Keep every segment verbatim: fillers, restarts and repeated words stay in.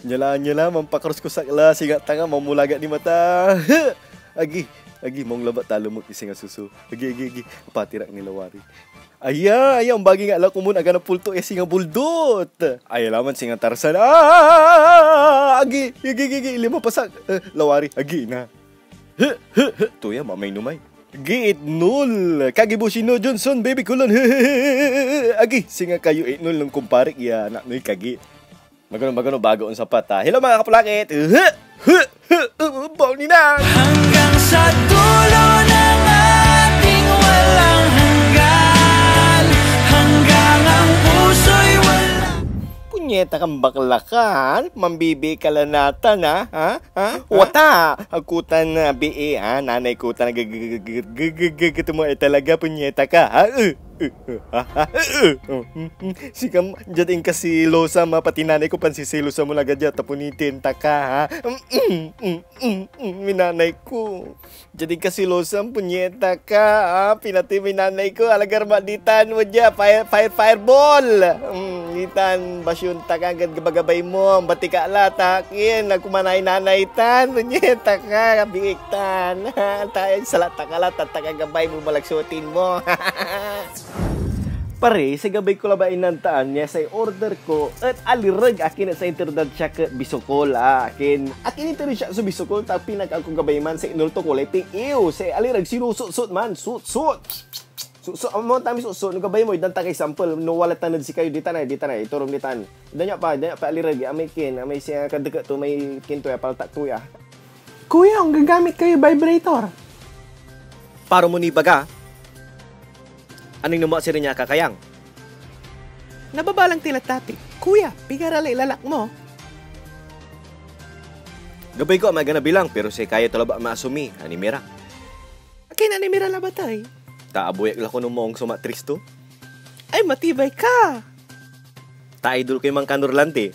Nia la, nia la, mampakroskos ak la, singa tanga, mamulaga ni mata. Agi, agi, maong labat ta lemek ni singa suso. Agi, agi, agi, apatirak ni lawari. Aya, aya, ombagi nga la komon agana pulto ya singa buldot. Aya laman singa Tarzan. Ah! Agi, agi, agi, agi, lima pasak. Eh, lawari, agi na. He, he, he, tuya, mamay numay. Agi, itnol. Kagi Busino, Johnson, baby kulon. He, he, he, he, he. Agi, singa kayo itnol nen kumparik ya anak noy kagi. Magano, magano, bago onsapat, ah. Hello, mga kapulakit. He, he, he, he, baon ni na. Hanggang sa dulo ng ating walang hanggan, hanggang ang puso'y wala. Punyeta kan bakla ka, ha? Mambibii ka la natan, ha? Ha? Ha? Ha? Wata! Agko tan, ah, bii, ha? Nanay ko tan, g-, g-, g-, g-, g-, g-, g-, mo, eh, talaga, punyeta ka, ha? Uh, uh, uh, ha? Ha? Uh, uh, uh, mm, mm. Sikam, diad inkasilosa, ma, pati nanay ko, pansisilosa mo laga dia, ta punitin ta ka, ha? Mm, mm, mm, mm, mm, minanay ko. Diad inkasilosan, punyeta ka, ah, pinatey moy nanay ko, alagar ma ditan, wadya, fire, fire, fireball! Mm, ditan, basyon ta ka, gad gabagabay mo, bati ka la, ta akin, agko manay nanay tan, punyeta ka, biik tan, ta, salat ta ka la, ta, ta ka gabay mo, malagsutin mo. Pare, say gabay ko labat inantaan ya say order ko et alireg akin et say inter dad siak et bisokol, ah, akin, akin inter dad siak so bisokol, ta pinag-, agko gabay man say inul to ko lay ping-iw, say alireg sinusutsut man, sutsut. Sutsut, amo tami sutsut, no gabay mo, idan ta kay sample, no wala tan ed sikayo, ditan ay, ditan ay, iturom ditan. Idan ya pa, idan ya pa alireg, amay kin, amay siya kadeket to, may kin to ya, paltak to ya. Kuya, onggagamit kayo vibrator? Paro mo nibaga? Anong namo sirin ya akakayang? Nababalang tila tapi. Kuya, pigara lay lalak mo? Gabay ko, amay gana bilang, pero say kaya to labat maasumi, animira. Akin animira labat ay? Ta abuyak la kono maong so matris to. Ay, matibay ka! Ta idol koy mangkanor lanti.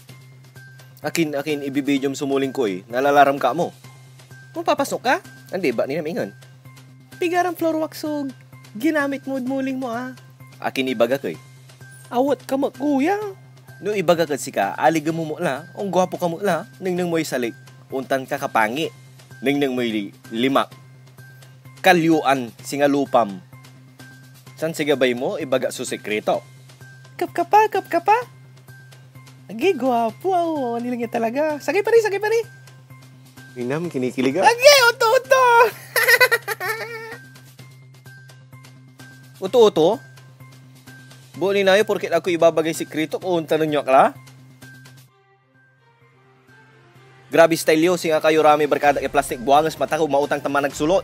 Akin, akin, ibibidyom so muling ko, eh. Nalalaram ka mo. Mapapasnok ka? Andi, ba ni namingan? Pigaran floor wax so ginamit mod muling mo, ah? Akin ibaga koy. Awat ka met, kuya. No ibaga kad sika, aligem mo met la, ongguapo ka met la, nengneng moy salik, ontan ka kapangit. Nengneng moy li-, limak. Kalyoan, singa lupam. San say gabay mo, ibaga so sikritok. Kapkapa, kapkapa. Agi, guapo, ah, oo, nilang yan talaga. Sagay pari, sagay pari. Inam, kinikilig ah. Agi, oto, oto. Oto, oto? Buo ni nayo, porket agko ibabagay sikritok, ontan yo ak la? Grabe style yo, singa kayo ramay barkada ya plastik, buanges, matakew, mautang tan managsolot.